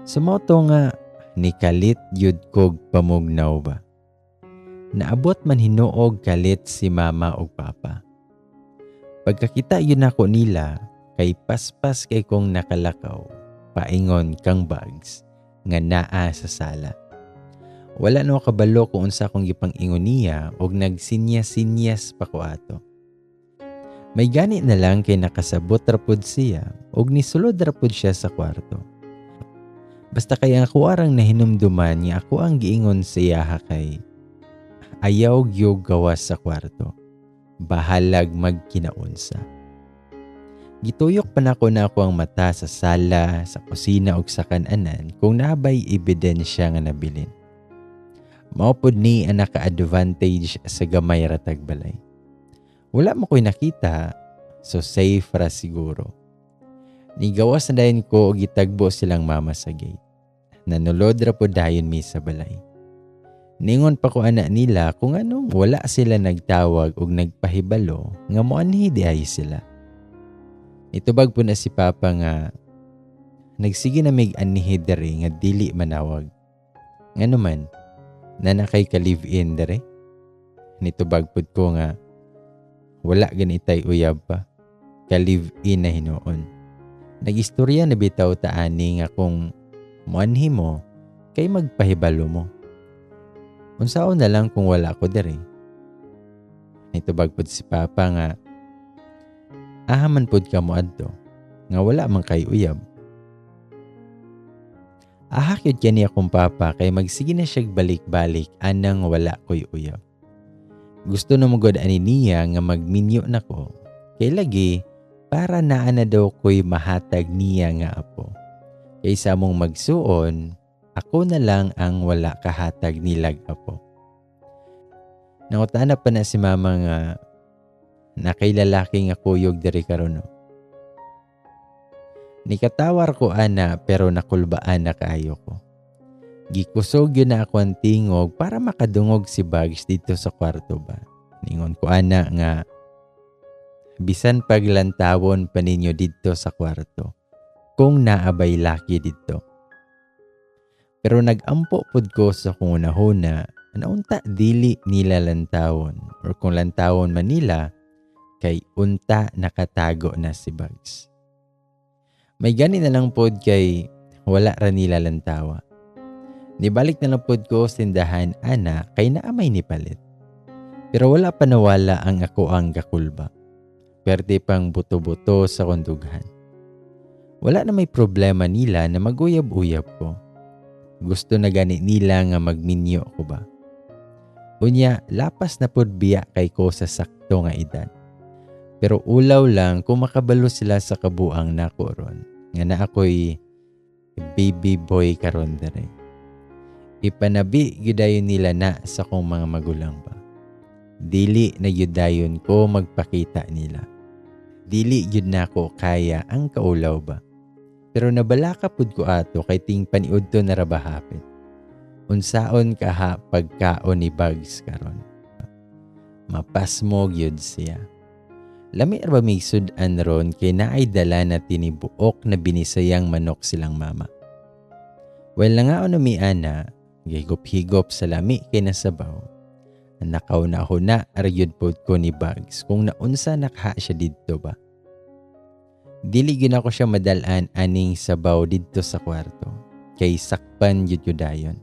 So mao to nga nikalit yud kog pamugnaw ba. Naabot man hinuog kalit si mama ug papa. Pagkakita yun nako nila, kay paspas kay kong nakalakaw, paingon kang Bags nga naa sa sala. Wala no kabalo kung unsa akong gipang-ingon niya og nagsinyas-sinyas pa ko ato. May gani na lang kay nakasabot ra pud siya og nisulod ra pud siya sa kwarto. Basta kay ang ako arang nahinumduman nga ako ang giingon sa iyaha kay ayaw gyud gawas sa kwarto. Bahalag magkinaunsa. Gituyok pa nako na ako ang mata sa sala, sa kusina ug sa kananan kung nabay ebidensya nga nabilin. Mao pod ni ang naka-advantage sa gamay ra tag balay. Wala mo ko'y nakita, so safe ra siguro. Nigawas na dayon ko og gitagbo silang mama sa gate. Nanulod ra pod dayon mi sa balay. Ningon pa ko ana nila kung anong wala sila nagtawag og nagpahibalo nga moanhi di ay sila. Nitubag po na si Papa nga nagsige na mig anhi diri nga dili manawag. Ngano man, na kay ka live-in diri? Nitubag pud ko nga wala ganitay uyab pa. Ka live-in na hinuon. Nagistorya na bitaw ta ani nga kung muanhi mo kay magpahibalo mo. Unsaon na lang kung wala ko diri? Nitubag pud si Papa nga aha man pud ka moadto nga wala man kay uyab. Aha gyud kani akong papa kay magsige na siyag balik-balik anang wala ko'y uyab. Gusto na mo gud ani niya nga magminyo nako kay lagi para naa na daw ko'y mahatag niya nga apo. Kaysa mong magsuon, ako na lang ang wala kahatag nilag apo. Nangutana pa na si mama nga nakay lalaki nga kuyog diri karon no. Nikatawar ko ana pero nakulbaan na kaayo ko. Gikusog yun na ako ang tingog para makadungog si Bugs dito sa kwarto ba. Ningon ko ana nga bisan paglantawon pa ninyo dito sa kwarto kung naabay laki dito. Pero nagampo pud ko sa kung unahuna na unta dili nila lantawon or kung lantawon man nila kay unta nakatago na si Bugs. May gani na lang pod kay wala ra nila lantawa. Nibalik na lang pod ko sa tindahan ana kay naamay ni palit. Pero wala pa nawala ang ako ang gakulba. Perte pang buto-buto sa kondughan. Wala na may problema nila na maguyab-uyab ko. Gusto na gani nila nga magminyo ko ba. Unya, lapas na pod biya kay ko sa sakto nga edad. Pero ulaw lang kung makabalo sila sa kabuang nako ron. Nga na ako'y baby boy karon dere. Ipanabi gyud nila na sa kong mga magulang ba. Dili na gyud dayon ko magpakita nila. Dili gyud nako kaya ang kaulaw ba. Pero nabalaka pud ko ato kay ting paniudto na ra ba hapit. Unsaon kaha pagkaon ni Bugs karon? Mapasmo gyud siya. Lami ra ba mig sud-an ron kay naay dala na tinibuok na binisayang manok silang mama. Well, nangaon na mi ana, gihigop-higop sa lami kay nasabaw. Nakauna-huna ra gyud pod ko ni Bugs kung naunsa nakaha siya didto ba. Dili gyud ako siya madal-an aning sabaw didto sa kwarto kay sakpan gyud ko dayon.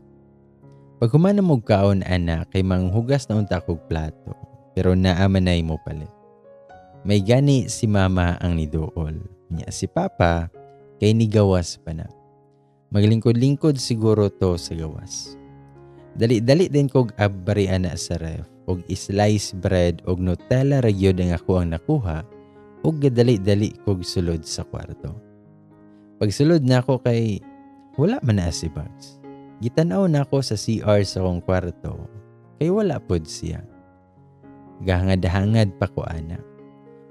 Pag human na mo kaon ana kay manghugas na unta kog plato pero naa man ay mo palit. May gani si mama ang niduol. Nya si papa kay nigawas pa na. Maglingkod-lingkod siguro to sa gawas. Dali-dali din kog abari ana sa ref og slice bread og Nutella ra gyud ang ako ang nakuha og gadali-dali kog sulod sa kwarto. Pagsulod nako kay wala man na si Bugs. Gitan-aw nako sa CR sa akong kwarto kay wala pod siya. Gahangad-hangad pa ko ana.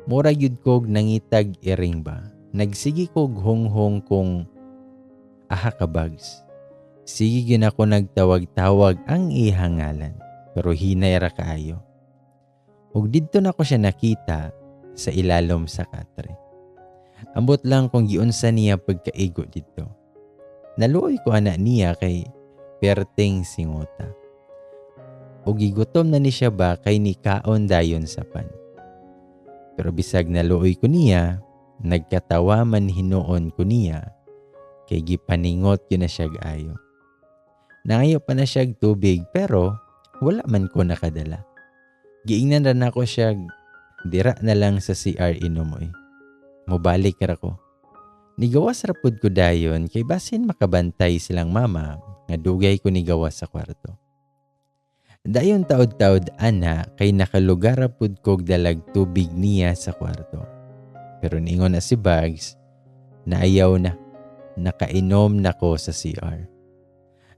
Mura gyud kog nangitag iring ba. Nagsige kog honghong kung aha ka, Bugs. Sige gyud ako nagtawag-tawag ang iyang ngalan pero hinay ra kaayo. Ug didto nako siya nakita sa ilalom sa katre. Ambot lang kung giunsa niya pagkaigo didto. Naluoy ko ana niya kay perting singota. O gigutom na ni siya ba kay nikaon dayon sa pan. Pero bisag naluoy ko niya, nagkatawa man hinuon ko niya kay gipaningot yun na siya ayo. Nangayo pa na siya tubig pero wala man ko nakadala. Giingnan ra nako siya, dira na lang sa CR inom oy. Mobalik ra ko. Nigawas ra pud ko dayon kay basin makabantay silang mama nga dugay ko nigawas sa kwarto. Dayon taod-taod ana kay nakalugar ra pud kog dalag tubig niya sa kwarto. Pero niingon na si Bugs na ayaw na, nakainom na ko sa CR.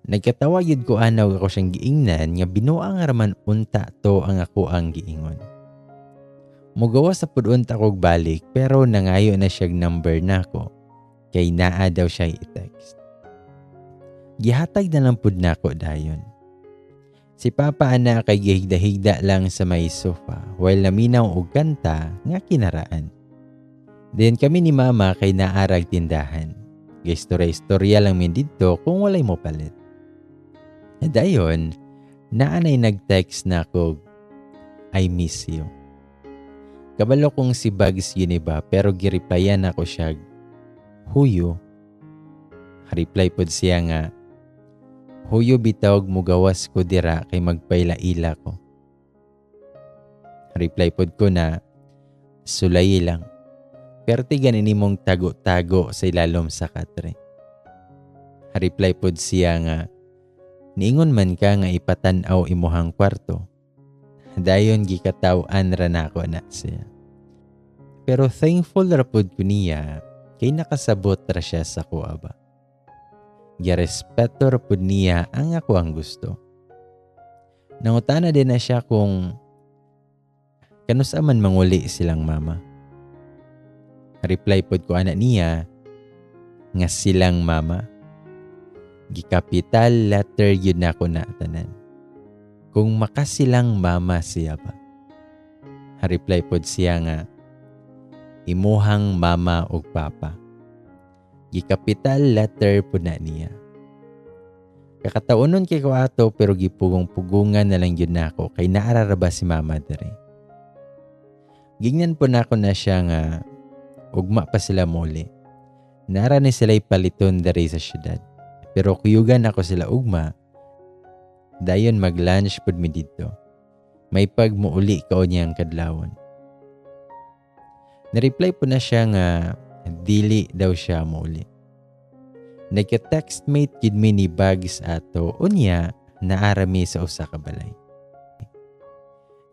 Nagkatawa yun ko anaw ako siyang giingnan nga binuang raman unta to ang ako ang giingon. Mugawas sa pud unta kog balik pero nangayo na siyag number nako kay naa daw siya i-text. Gihatag na lang pud nako dayon. Si Papa ana kay gihigda-higda lang sa may sofa while naminaw og kanta nga kinaraan. Then kami ni Mama kay naarag tindahan. Gaistorya-istorya lang min didto kung walay mo palit. Dayon, naanay nag-text na ako, "I miss you." Kabalo kong si Bugs yun iba pero gireplyan ako siya, "Huyo." Reply pod siya nga, "Huyo bitawg mugawas ko dira kay magpaila-ila ko." Reply pod ko na, "Sulayi lang. Perti ganin mong tago-tago sa ilalom sa katre." Reply pod siya nga, "Niingon man ka nga ipatan-aw imuhang kwarto." Dayon gikataw-an ra nako na siya. Pero thankful ra pod ko niya kay nakasabot ra siya sa kuha ba. Girespeto ra pod niya ang ako ang gusto. Nangutana din na siya kung kanusa man manguli silang mama. Reply pod ko ana niya nga silang mama. Gikapital letter yun na ako na tanan. Kung makasilang mama siya ba. Reply pod siya nga, "Imuhang mama ug papa." Gikapital letter pod na niya. Kakataonon kay ko ato pero gipugong-pugungan na lang yun nako kay naarara ba si mama dere. Gingnan po nako na siya nga ugma pa sila muli. Nara ni sila'y paliton dere sa syudad. Pero kuyugan ako sila ugma. Dayon mag-lunch pud mi didto. May pag muuli kao niyang kadlawon. Nireply po na siya nga dili daw siya muuli. Nagka-textmate gid mi ni Bugs ato unya naarami sa usa ka balay.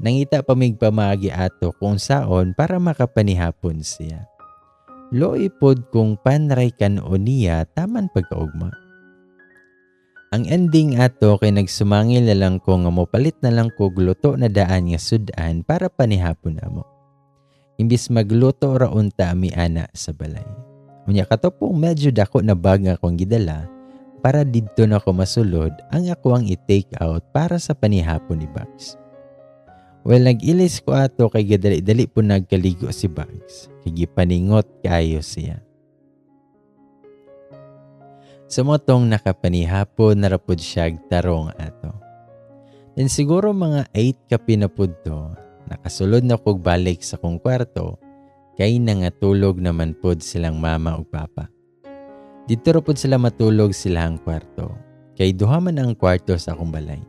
Nangita pa mig pamaagi ato kung saon para makapanihapon siya. Loi pod kung panray kan-o niya taman pagkaugma. Ang ending ato kay nagsumangil na lang ko nga mopalit na lang ko luto na daan nga sudan para panihapon amo. Imbis magluto ra unta mi ana sa balay. Unya kato pong medyo dako na bag nga akong gidala para didto na ko masulod ang ako ang i-take out para sa panihapon ni Bugs. Well, nag-ilis ko ato kay gadali-dali po nagkaligo si Bugs. Kay gipaningot kaayo siya. Sa motong nakapanihapon na rapod siya tarong ato. Then siguro mga 8 kapi na pud to, nakasulod na kog balik sa kong kwarto kay nangatulog naman pod silang mama ug papa. Dito ra pod sila matulog sila ang kwarto kay duha man ang kwarto sa akong balay.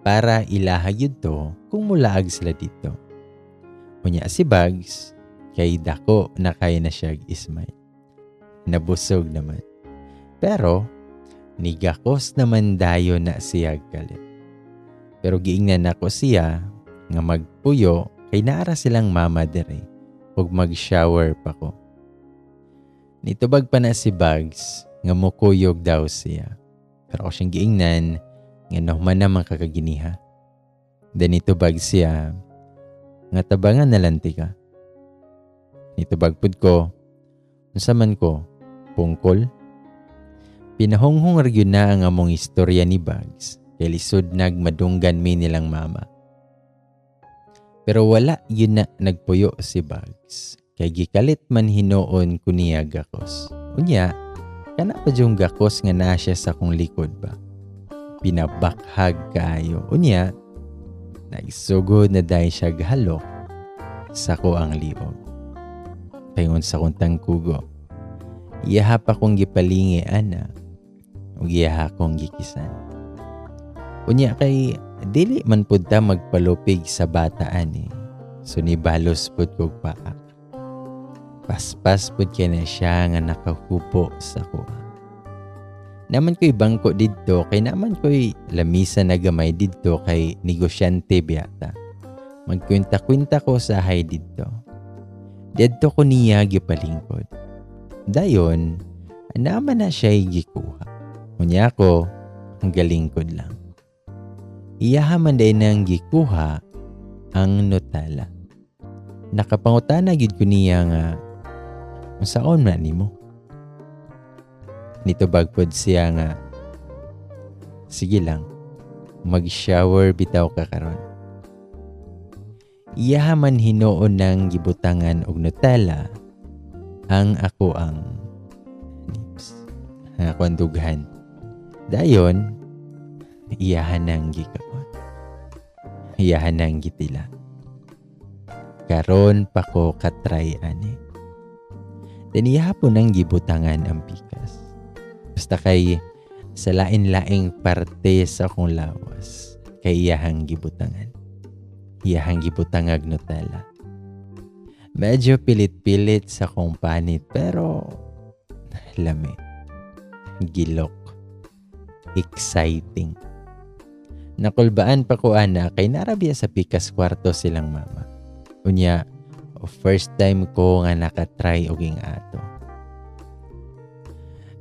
Para ilaha gyud to kung mulaag sila dito. Unya si Bugs kay dako na kaya na siya ismay. Nabusog naman. Pero nigakos naman dayon na siya kalit. Pero giingnan nako siya nga magpuyo kay naara silang mama dere ug mag-shower pa ko. Nitubag pa na si Bugs nga mukuyog daw siya. Pero ako siyang giingnan nga nahuman naman kakaginiha. Then nitubag siya nga tabangan na lang ka. Nitubag pud ko, unsa man ko, pungkol? Pinahunghong ra gyud na ang among istorya ni Bugs kay lisod nagmadunggan mi nilang mama. Pero wala yun na nagpuyo si Bugs kay gikalit man hinuon ko niya gakos. Unya, Kana pa yung gakos nga naa siya sa akong likod ba. Pinabakhag kaayo. Unya, nagsugod na dahil siya gahalok sa akoang liog. Paingon sa akong tangkugo, iyaha pa kong gipalingi ana, ug iyaha kong gikisan. Unya kay dili man pud ta magpalupig sa bata ani. So nibalos pud kog paak. Paspas pud kay na siya nga nakahubo sa kuha. Naman ko'y bangko didto kay naman ko'y lamisa na gamay didto kay negosyante biyata. Magkwinta-kwinta ko sa hay didto. Didto ko niya gipalingkod. Dayon, naman na siya'y gikuha. Unya ko, ang galingkod lang. Iyaha man day nang gikuha ang Nutella. Nakapangutana gyud ko niya nga, unsaon man nimo? Nitubag pod siya nga, sige lang, mag-shower bitaw ka karon. Iyaha man hinuon ng gibutangan og Nutella ang ako ang lips, ang ako ang dughan. Dayon, iyahan nang gikaon. Iyahan nang gitila. Karon pa ko katry ani. Then iyaha po nang gibutangan ang pikas. Basta kay sa lain-laing parte sa akong lawas kay iyahang gibutangan. Iyahang gibutangag Nutella. Medyo pilit-pilit sa akong panit pero lami. Gilok. Exciting. Nakulbaan pa ko ana kay narabya sa pikas kwarto silang mama. Unya, first time ko nga nakatry og ato.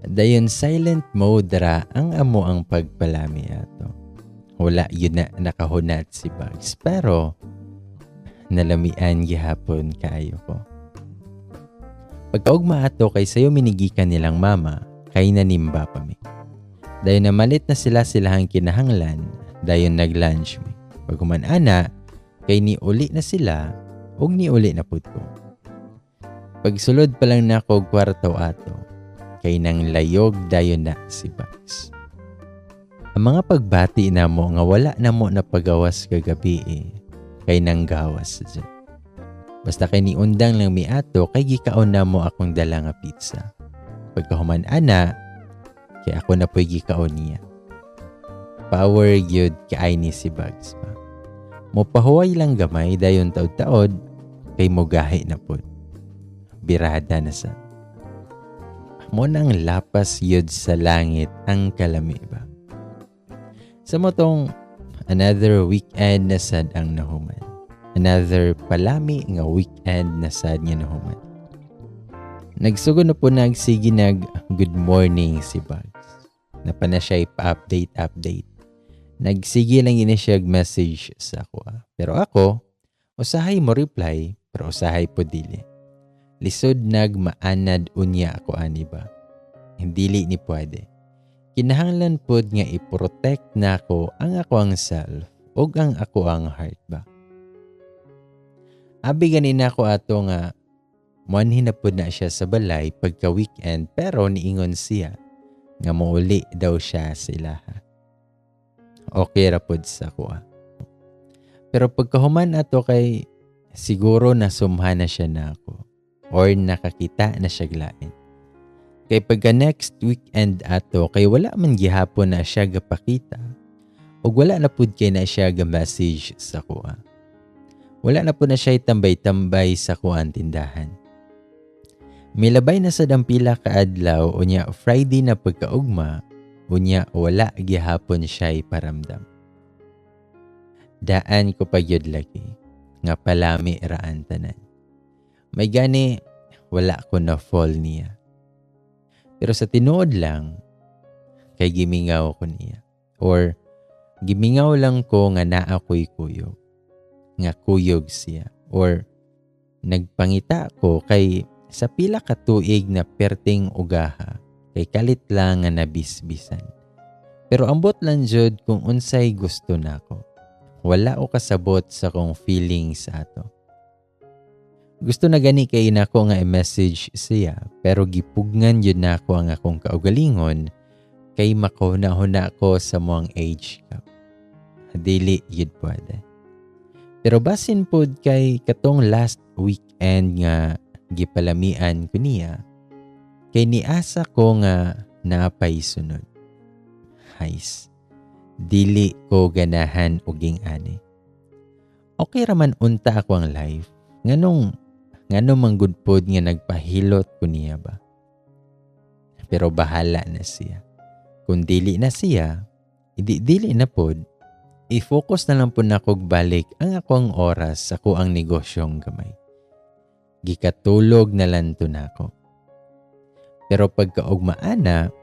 Dayon silent mode ra ang amo ang pagpalami ato. Wala yun na nakahunat si Bugs pero nalamian gihapon kaayo ko. Pagkaugma ato kay sayo minigikan nilang mama kay nanimba pa mi. Dayon namalit na sila silahang kinahanglan, dayon nag-lunch mi. Paghuman ana, kay niuli na sila ug niuli na pud ko. Pagsulod pa lang nako og kwarto ato, kay nang layog dayon na si Bugs. Ang mga pagbati namo nga wala namo na pagawas kagabi eh, kay nang gawas sa dyan. Basta kay niundang lang mi ato kay gikaon namo akong dala nga pizza. Pagkahuman ana, kay ako na po'y gikaon niya. Power gyud kaay ni si Bugs pa. Mopahuway lang gamay dayon taod-taod kay mogahi na pod. Birada na sa. Mo nang lapas yun sa langit ang kalami ba. Sa mo tong another weekend na sad ang nahuman. Another palami nga weekend na sad nga nahuman. Nagsugod na po nagsige nag good morning si Bugs. Napa na siya ipa-update update. Nagsige lang ina siya message sa ako. Pero ako, usahay mo reply, pero usahay po dili. Lisod nag maanad unya ako ani ba. Dili ni pwede. Kinahanglan pod nga i-protect nako ang ako ang self ug ang ako ang heart ba. Abi gani nako ato nga muanhin na pod na siya sa balay pagka weekend pero niingon siya nga mouli daw siya sa ilaha. Okay ra pod sa kuha. Pero pagkahuman ato kay siguro nasumha na siya na ako or nakakita na siya lain. Kay pagka next weekend ato kay wala man gihapon na siya gapakita ug wala na pud kay na siya ga message sa kuha. Wala na pud na siya tambay-tambay sa kuan tindahan. Milabay na sa pila ka adlaw unya Friday na pagkaugma unya wala gihapon siya iparamdam. Daan ko pa gyud lagi nga palami raan tanan. May gani wala ko na fall niya. Pero sa tinuod lang kay gimingaw ko niya or gimingaw lang ko nga naa ko'y kuyog. Nga kuyog siya or nagpangita ko kay sa pila ka tuig na perting ugaha kay kalit lang nga nabisbisan. Pero ambot lang jud kung unsay gusto nako. Wala ko kasabot sa kong feelings ato. Gusto na gani kay nako nga i-message siya, pero gipugngan yun nako ang akong kaugalingon kay makahuna-huna ko sa among age gap. Dili yun pwede. Pero basin pod kay katong last weekend nga gipalamian ko niya, kay niasa ko nga napay sunod. Hays, dili ko ganahan uging ani. Okay raman unta ako ang life. Nganong manggud pod nga nagpahilot ko niya ba? Pero bahala na siya. Kung dili na siya, idi dili na pod. I-focus na lang po nako balik ang akong oras sa ang negosyong gamay. Gikatulog na lang to nako. Pero pagkaugmaan na,